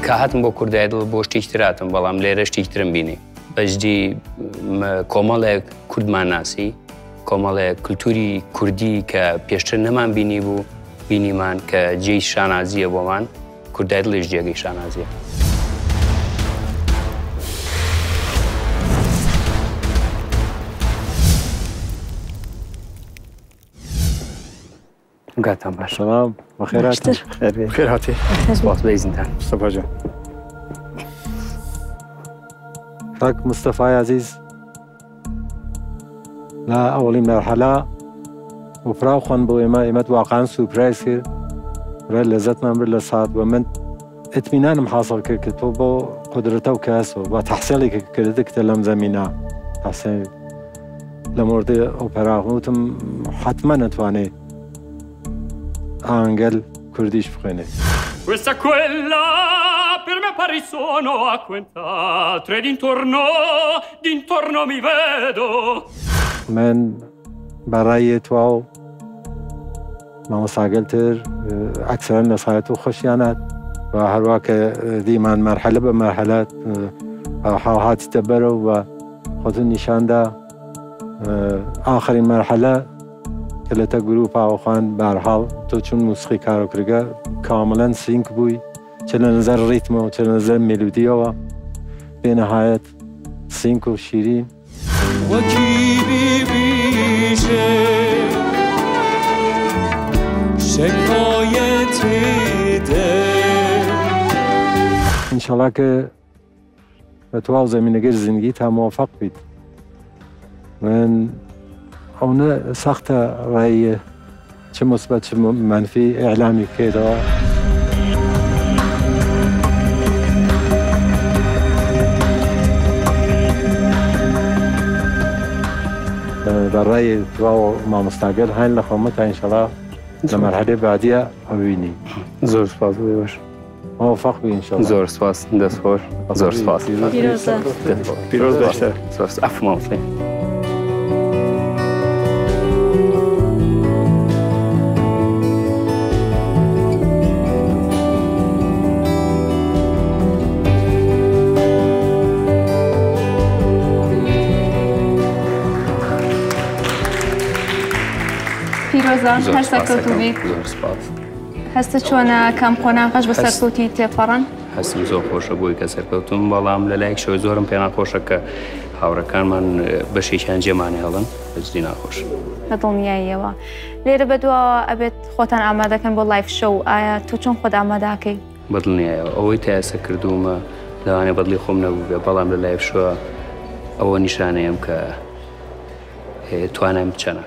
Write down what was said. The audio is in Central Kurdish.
کە هاتم بۆ کوردایدڵ بۆ شتێکی تر هاتم، بەڵام لێرە شتێکی ترم بینی. بەجدی کۆمەڵێک کوردمان ناسی، کۆمەڵێک کولتوری کوردی کە پێشتر نەمان بینی بوو بینیمان کە جێی شانازییە بۆمان، کوردایدڵیش جێگەی شانازییە. کاتان باش. سلام بەخێراتن. بەخێر هاتی. سپاس بە ئیزنتان. مستەفا جان. کاک مستەفای عەزیز لە ئەوەڵی مەرحەلە ئۆپرا خوان بۆ ئێمە، ئێمەت واقعا سورپرایز کرد، فرە لەزەتمان برد لە سات و من ئیتمینانم حاصل کرد کە تۆ بۆ قدرەتە و کەس و بە تەحسیڵی کە کردت لەم زەمینە تەحسیل لە مورد ئۆپەرا وتم حتمما نەتوانێ ئاهەنگەل کوردیش بخوێنێ. Questa quella per me pare sono a quent'altre d'intorno d'intorno mi vedo. من بەڕای تواو مامۆستاگەلتر ئەکسەرەن نەسایەت و خۆشیانات و هەروە کە دیمان مەرحەلە بە مەرحەلە حاڵ هاتیتە بەرەو و خۆتون نیشاندا. ئاخرین مەرحەلە کە لەتە گروپا وخوان بارحاڵ تۆ چون موسیقی کارو کردگە کاملا sync بووی، چ لە نظر ڕیتمەوە چ لە نظر مێلودیەوە بێنەهایەت sync و شیرین. ئینشەڵا کە بە تەواو زەمینەگەر زندگی تا موفق بیت. من ئەوە سەختە ڕای چ مثبت چ منفی ئیعلامی بکەیتەوە. بە ڕای تەواو مامۆستاگەل هەن لە خۆمە تا ئینشەڵا لە مەرحەلەی بعدیە ئەوینی. زۆر سپاس بۆ ئێوەش. موفق بی ئینشەڵا. زۆر سپاس، دەست خۆش. زۆر سپاس. پیرۆزە. پیرۆز بێشتر. زۆر سپاس. عەفو مامۆستای. پیرۆزە، هەر سەرکەوتوو بیت. زۆر سپاس. هەستە چۆنە کەم قۆناغەش بە سەرکەوتی تێپەڕن؟ هەستم زۆر خۆشە بۆی کە سەرکەوتم، بەڵام لە لایەک شەوە زۆرم پێ ناخۆشە کە هاوڕەکانمان بەشێکیان جێمانە هێڵن، بەجدی ناخۆش. بە دڵنیاییەوە. لێرە بەدواوە ئەبێت خۆتان ئامادەکەن بۆ live show، ئایا تۆ چۆن خۆت ئاماداکەی؟ بەدڵنیایەوە ئەوەی تا ئێستا کردوومە لەوانەیە بەدڵی خۆم نەبوو بێ، بەڵام لە live show ئەوە نیشانەیەم کە توانایم چەنە.